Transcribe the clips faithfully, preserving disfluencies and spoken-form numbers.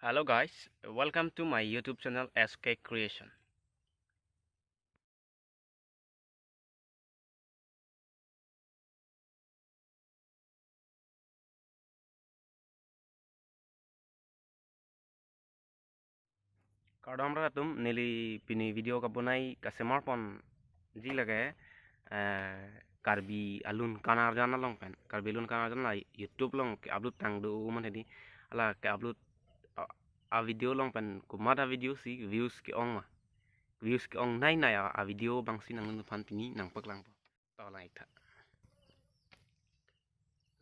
Hello guys, welcome to my YouTube channel S K Creation. Kardom rat atum, neli pini video kabonai kasemar ponji lake, eh, Karbi alun kanarjan along pen. Karbi alun kanarjan la YouTube along ke-upload tang do man hedi. Hala ke-upload, ah, a-video along pen komat a-video si views ke-ong ma. Views ke-ong nei nei a, a-video abang si nangliphan pini nangpaklangpo. To lang ik tha.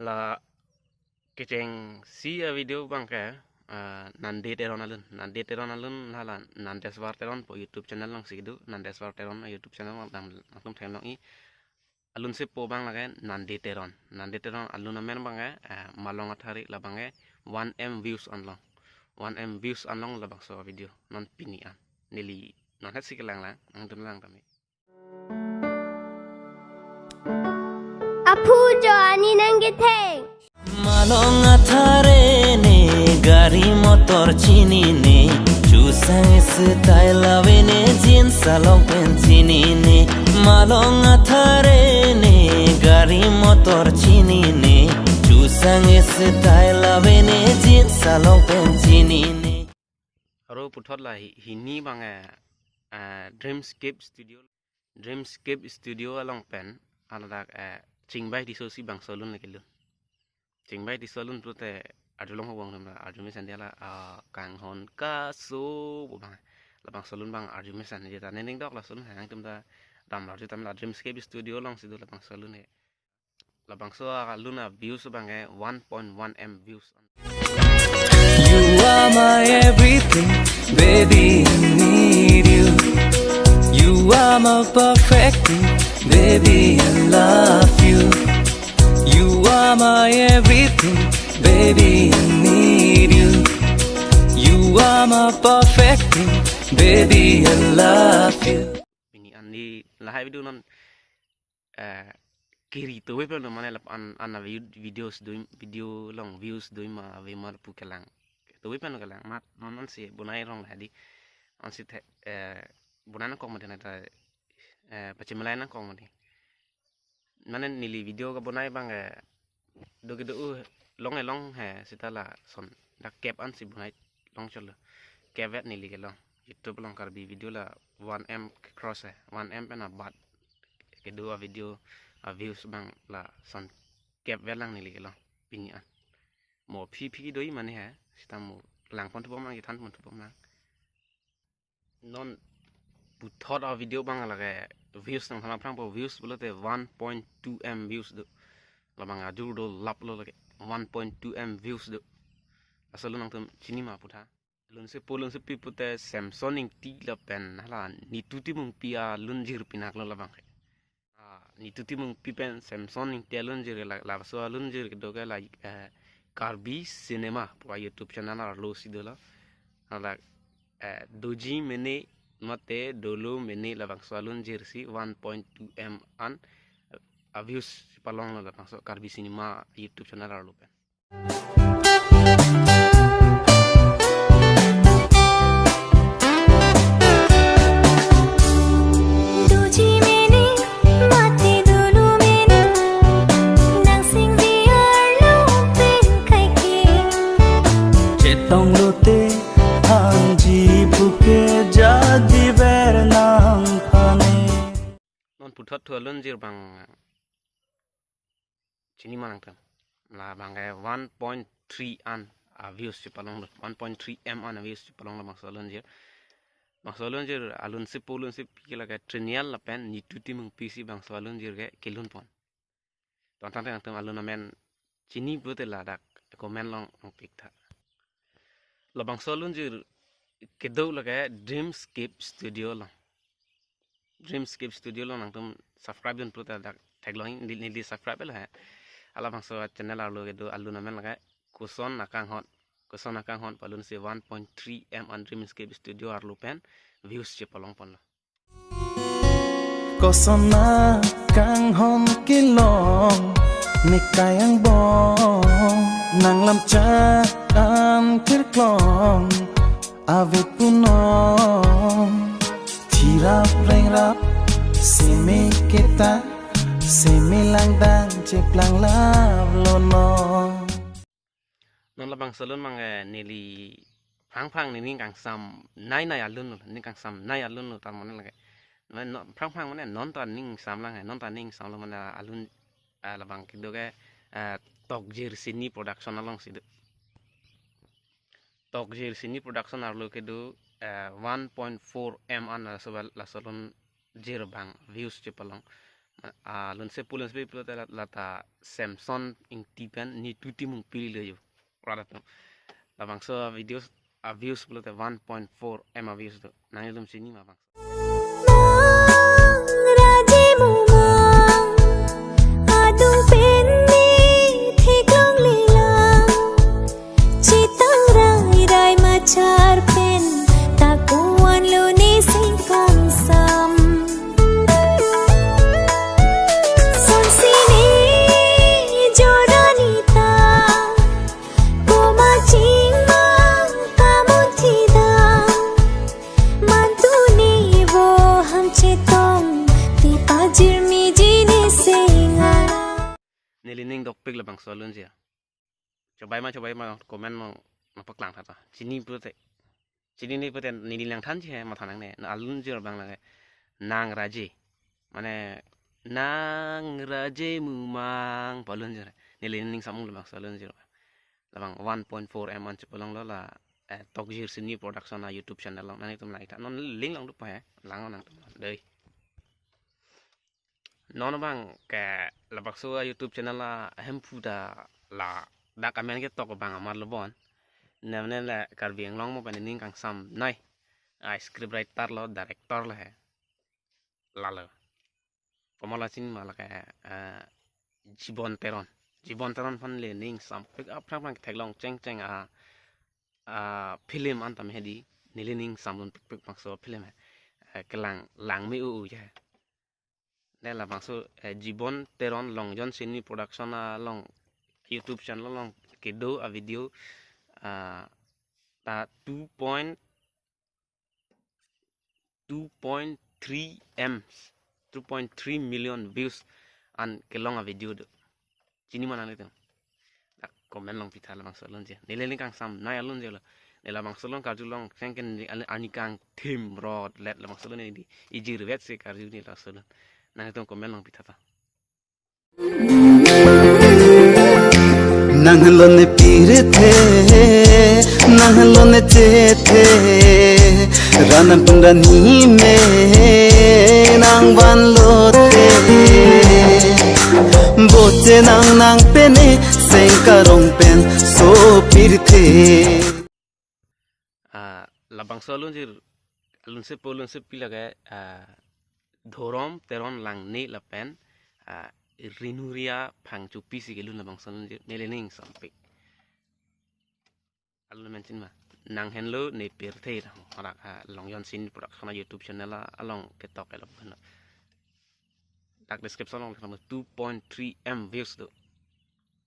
La kechengsi a-video abang ke, ah, Nande Teron alun. Nande Teron alun hala Nandeswar Teron pu YouTube channel along si do. Nandeswar Teron YouTube channel along dam langsung theklong ik. Alun sepo abang lake Nande Teron. Nande Teron alun amen abang ke, eh, Malong Athare, labang ke one M views anlong. One M views anlong labangso video non pini an. Neli non het si kelang lang, nangtum lang tame. Aphu jo ani nangketheng. Malong Athare ne gari motor chinine, chusang style avene jeans along pen chinine. Malong Athare ne gari motor chinine, chusang style avene jeans along pen chinine. Aro puthot la hi-, hini abang, eh, eh, Dreamscape Studio. Dreamscape Studio along pen, hala dak, eh, Chingbai Tisso si bangso alun lake lun. Chingbai Tisso alun pulote arjulong ho bang la arju mesen dia la, ah, Kanghon Kaso pu abang. Labangso alun abang arju mesen dia ta nening dok laso alun, nangtum ta dam arju tame, la Dreamscape Studio along si do labangso alun he. Labangso alun a-views abang ke one point one M views. You are my everything, baby, I need you. You are my perfect thing, baby, I love you. You are my everything, baby, I need you. You are my perfect thing, baby, I love you. Pini an neli lahai video non, eh, kiri tovi pen mane lap an, an a view, videos do, video along views do ma ave ma pu kelang. Tovi pen kelang, mat non ansi bonai rong la hedi. Ansi the, eh, bonai nangkok mati na ta, eh, pachimalai nangkok mati. Mane neli video kabonai abang, eh, do kedo u long elong he seta lason dak kep an si bonai long cholo. Kep vet neli kelong. YouTube along Karbi video la one M cross he. One M pen abat kedo a-video a-views abang lason kep vet lang neli kelong pini an. Mo phi phi do ik mane he, seta mo lang pon thupom lang, kethan pon thupom lang. Non puthot a-video abang lake views nangthan aphrangpo, views pulote one point two M views do. Labang ajur do lap lo lake one point two M views do. Laso alun nangtum chini ma pu tha. Alun sepo alun sepi pulote Samson Ingti lapen hala Nitu Timungpi alunjir pinak lo labang ke. Ah, Nitu Timungpi pen Samson Ingti alunjir la, laso alunjir kedo ke la, eh, Karbi Cinema pu a-YouTube channel arlo si dolo. Hala, eh, doji mene mate dolo mene labangso alunjir si one point two M an, eh, a-views si palong lo labangso Karbi Cinema YouTube channel arlo pen. Doji mene, mate dolo mene, nang singdi arlo pen kaike. Chetong lote, hangji puke jadi ver nang pane. Non puthot thu alunjir abang chini ma nangtum. Labang ke one point three an a-views si palong lo, one point three M an a-views si palong lo bangso alunjir. Bangso alunjir alun sepo alun sepi ke lake Trinial lapen Nitu Timungpi si bangso alunjir ke kelun pon. Tontang tang nangtum alun amen chini pulote ladak comment along nangpik tha. Labangso alunjir kedo lake Dreamscape Studio along. Dreamscape Studio along nangtum subscribe dun pulote dak theklong ik, neli, neli subscribe lo he. Halabangso channel arlo kedo alun amen lake Koson Akanghon. Koson Akanghon pu alun si one point three M an Dreamscape Studio arlo pen views si palong ponlo. Koson Akanghon kelong, ne kayang bong, nang lam cha an kirklong. Cheplang lap lo no. Non labangso alun abang, eh, neli phrangphrang nening kangsam nai nai alun lo, nening kangsam nai alun lo, tar mane lake. Mane non, phrangphrang mane non ta nening samlang, eh, non ta nening samlo mane alun, eh, labang kedo ke, eh, Tokjir Cine Production alongsi do. Tokjir Cine Production arlo kedo, eh, one point four M an laso bal-, laso alunjir abang views chepalong. Ah, alunsepo alunsepi pulote la-, lata Samson Ingti pen Nitu Timungpi lo yo. Rada tu. Labangso videos, a views pulote one point four M a views do. Nanglitum chini ma bang. Nang Raje Mumang, adung pen ne theklong lelang, chetang rai rai machar pen, ta kuan lo ne sing kangsam. Sonsi ne jorani ta, komat chingmang kamun thidam, mantu ne vo ham chetong, ti pajirmi ji ne senga. Neli ning dokpik labangso alunjir. Chobai ma, chobai ma, comment nang, nangpaklang tha ta. Chini pulote. Chini ne pulote neli langthanji he, matha nangne. Na alunjir abang lake. Nang Raje. Mane, Nang Raje Mumang pu alunjir. Neli ning samung labangso alunjir. Labang one point four M an chepalong lo la, eh, Tokjir Cine Production a YouTube channel along. Nanglitum lang-ik tha. Non link along dopo he. Lang nangtum. Dei. Non abang ke labangso a YouTube channel ahemphu ta ladak amen ketok abang amat lo bon. Nemne le Karbi Anglong mo pen nening kangsam nai. A script writer lo, director lo he. Lalo. Komat lo chini ma lake, eh, Jibon Teron. Jibon Teron aphan le nening sampik aphrang aphrang theklong chengcheng a, a film an tame hedi. Neli ning samlun pikpik bangso film he. Eh, kelang Langme U U ya. Ne labangso, eh, Jibon Teron Longjon Cine Production along YouTube channel along kedo a video, ah, ta two point, two point three M, two point three million views an kelong a video do. Chini ma nanglitum? Dak comment along pitha labangso alunjir. Neli ning kangsam nai alunjir lo. Ne labangso alun karjulong chengcheng arni kangthim rot let labangso alun ne di ijir vet si karju ne labangso alun. Nanglitum comment along pitha ta. Nang lo ne pirthe, nang lo ne chethe, ran an pun rani me nang van lote. Boche nang nang pene seng karong pen so pirthe. Ah, labangso alunjir, alunsepo alunsepi lake, ah, Dhorom Teron Langne lapen, ah, Rinuria Phangchopi si kelun labangso alunjir, neli ning sampik. Alun mention ma. Nang henlo ne pirthe ta. Hadak, ah, Longjon Cine Production a YouTube channel along ketok elok heno. Dak description along ketama two point three M views do.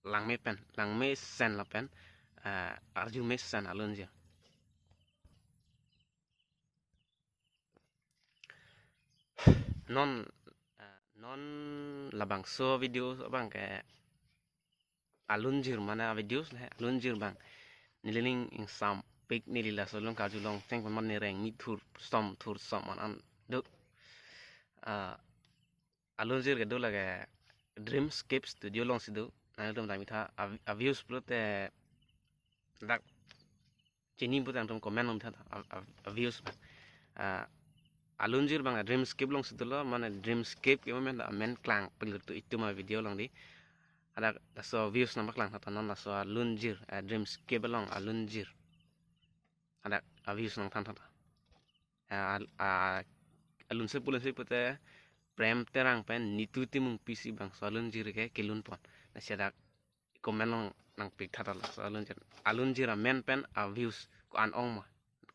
Langme pen, Langmesen lapen, eh, Arjumesen alunjir. Non, eh, non labangso video abang ke alunjir mane a videos le alunjir abang. Neli ning ingsampik neli laso alun karjulong chengpon mane reng mi thur som thur som an an do. Ah, alunjir kedo lake Dreamscape Studio alongsi do. Nangtum dam-ik tha a, a views pulote dak chini pulote nangtum comment along tha a, a, a views. Ah, alunjir abang Dreamscape alongsi dolo, mane Dreamscape ke mane amen klangpik lo tu itum a video along di. Hadak laso views nangpaklang tha non laso alunjir, eh, Dreamscape along alunjir. Hadak a views nangthan tha. Ah, al-, ah, alunsepo alunsepi pulote Prem Terang pen Nitu Timungpi si bangso alunjir ke kelun pon. Lasi hadak comment along nangpik tha ta laso alunjir. Alunjir amen pen a views ko-an ong ma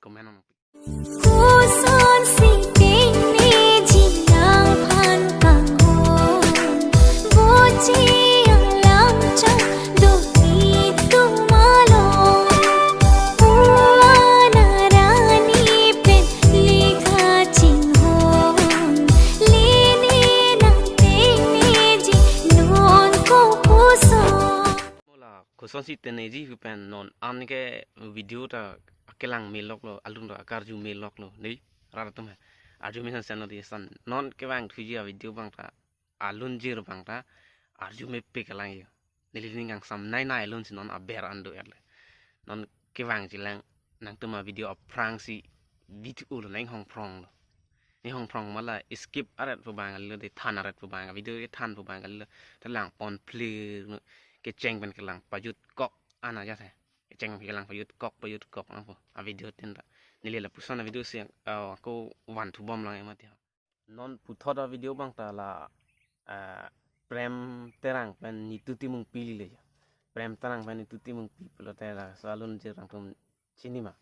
comment along nangpik. Koson si tengne jinang phan kanghon, boche alam chang do itum along. Puan arani pen likha chinghon, lene nang tengne ji non ko Iteneji hu pen non an ke video ta kelang melok lo, alun ta karju melok lo, ne rat atum he. Arju me san san lo di san. Non kevang thuji a video abang ta, alunjir abang ta arju mepik alang yo. Neli ning kangsam nai nai alun si non aber an do-er le. Non kevang jilang nangtum a video aphrang si video lo nang hong phrong lo. Ne hong phrong ma la skip aret pu abang lo, de than aret pu abang, video ke than pu abang lo. Telang pon phlir no, kecheng pen kelang pajut kok ana jat he. Kecheng pen kelang pajut kok, pajut kok nang pu a video tin ta. Neli lapuson a video si, ah, ako van thu bom lang emat ya. Non puthot a video abang ta la, ah, Prem Terang pen Nitu Timungpi lile ya. Prem Terang pen Nitu Timungpi pulote laso alunjir nangtum chini ma?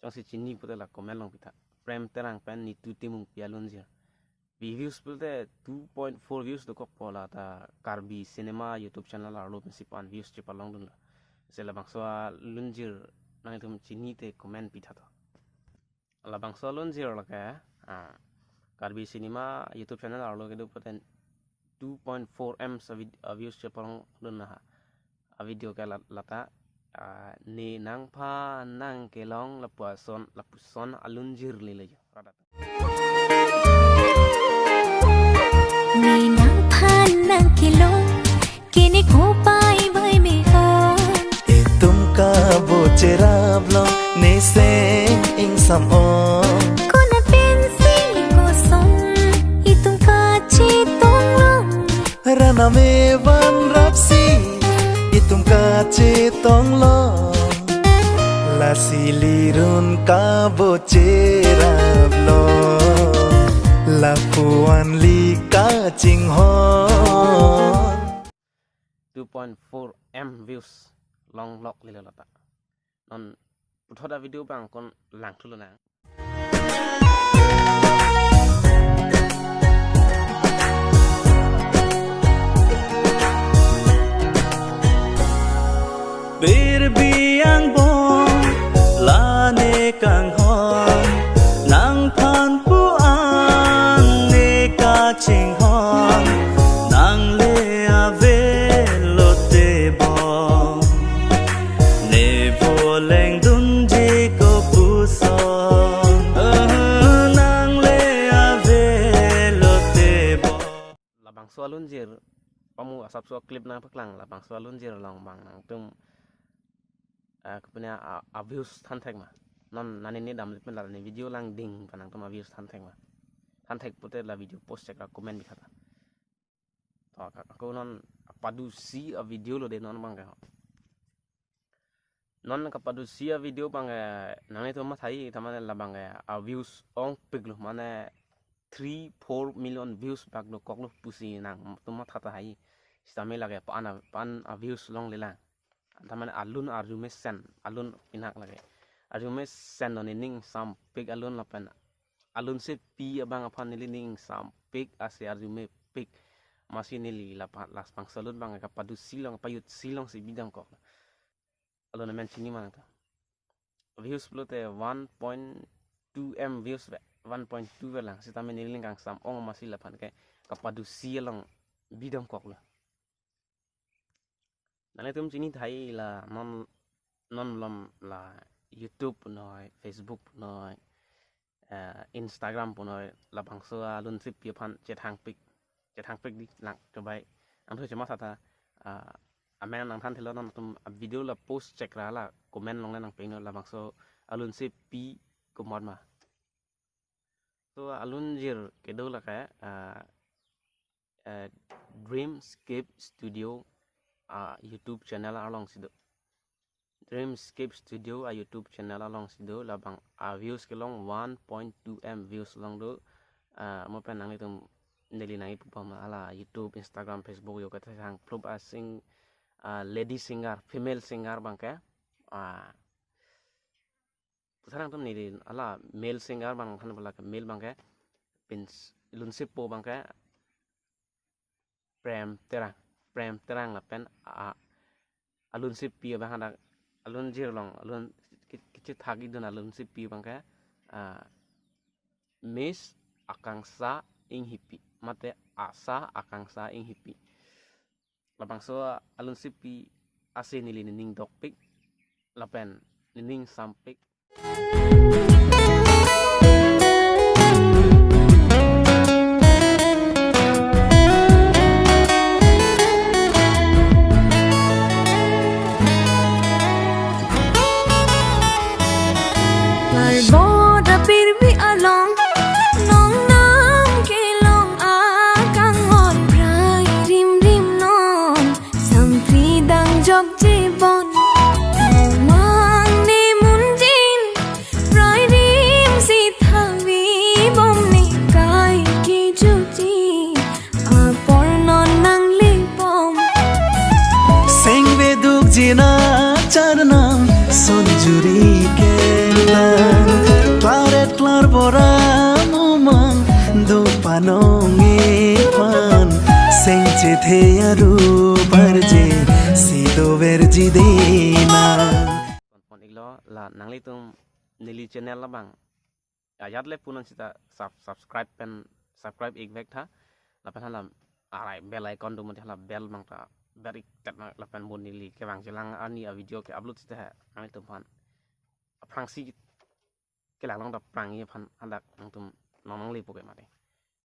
Jongsi chini pute la comment long pitha. Prem Terang pen Nitu Timungpi alunjir. Views pulote two point four views dokok po, la ta Karbi Cinema YouTube channel arlo pensi pan views chepalong dunlo. Se labangso alunjir nangtum chini te comment pitha to. Labangso alunjir lake, ah, Karbi Cinema YouTube channel arlo kedo puten two point four M sa vid-, ah, views chepalong dun na ha. A video ke la-, lata, ah, ne nangphan nangkelong lapuson, lapuson alunjir lile yo. Radat. Ne nangphan nangkelong, kene kopai bai me ho. Itum kabocherap long, ne seng ingsam ong. Konat pensi kosong, itum kachetong long. Raname vanrap si, itum kachetong long. Lasi lirun kabocherap long, lapuan li kachinghon. Two point four M views longlok lilo lata. Non puthot a video abang kon lang thulo nang. Birbi angbong la ne kanghon, nangphan pu an ne kachinghon, nang le ave lote bong. Ne voleng dunji kopuson, eh, nang le ave lote bong. Labangso alunjir, pamu asapso clip nangpaklang, labangso alunjir along abang nangtum, eh, kepunya a, a views thanthek ma? Non nani ne damle pen la ne video langding pa nangtum a views thanthek ma? Thanthek pute la video post chek ra comment bikha ta. To, ka-, ako non padusi a video lo de non abang ke ho. Non kapadusi a video abang ke nanglitum mathai ta mane labang ke a views ongpik lo, mane three, four million views bak dokoklo pusi nangtum matha tahai. Sitame lake pan a, pan a views longlelang. Ta mane alun arju mesen, alun pinak lake. Arju mesen non ne ning sampik alun lapen alunsepi abang aphan neli ning sampik ase arju mepik. Masi neli lapan las pangsalut abang kapadusi long, pajutsi long si bidamkok. Alun amen chini ma nangta. Views pulote one point two M views ve, one point two ve lang. Sitame neli ning kangsam ong masi laphan ke kapadusi along bidamkok lo. Nanglitum chini tahai la non, non malom la YouTube noi, Facebook noi, eh, Instagram punoi, labangso alunsepi aphan chethangpik, chethangpik di lang kebai. Angthu chema sata, ah, amen nangthan thelo, nangtum a video la post chek ra la comment longle nangpengno, labangso alunsepi komat ma. So alunjir kedo lake, ah, eh, Dreamscape Studio a YouTube channel alongsi do. Dreamscape Studio a YouTube channel alongsi do, labang a views kelong one point two M views long do. Ah, mo pen nanglitum neli nangkipu pama ala YouTube, Instagram, Facebook yo kethang phlop a sing, ah, lady singer, female singer abang ke. Ah, puthot nangtum neli ala male singer abang than pula ke, male abang ke pins lunsepo abang ke Prem Terang, Prem Terang lapen a, alunsepi abang hadak alunjir long, alun ki-, kechethak idun alunsepi abang ke, ah, Miss Akangsha Enghipi, mate Asha Akangsha Enghipi. Labangso alunsepi asi neli nening dokpik lapen nening sampik. Larbot apirbi along, nong nang kelong akangor prai rim rim non, sampri dang jok jibon. Mang ne munjin, prai rim si thavi bom ne kai kejuji, apor non nangli bom. Sengveduk jina charnam sunjuri kelang, klaret klarbora mumang do panong ephan, sengchethe aru barje sido verji dena. Pon iklo la nanglitum neli channel labang ajat le punon sita sub-, subscribe pen subscribe ik vek tha. Lapen hala arai bell icon do mate hala bell mang ta ber ik tet na lapen bo neli kevang chelang ani a video ke upload sita ha nanglitum aphan aphrangsi kelang long ta prang aphan hadak nangtum nong nangli puke mate.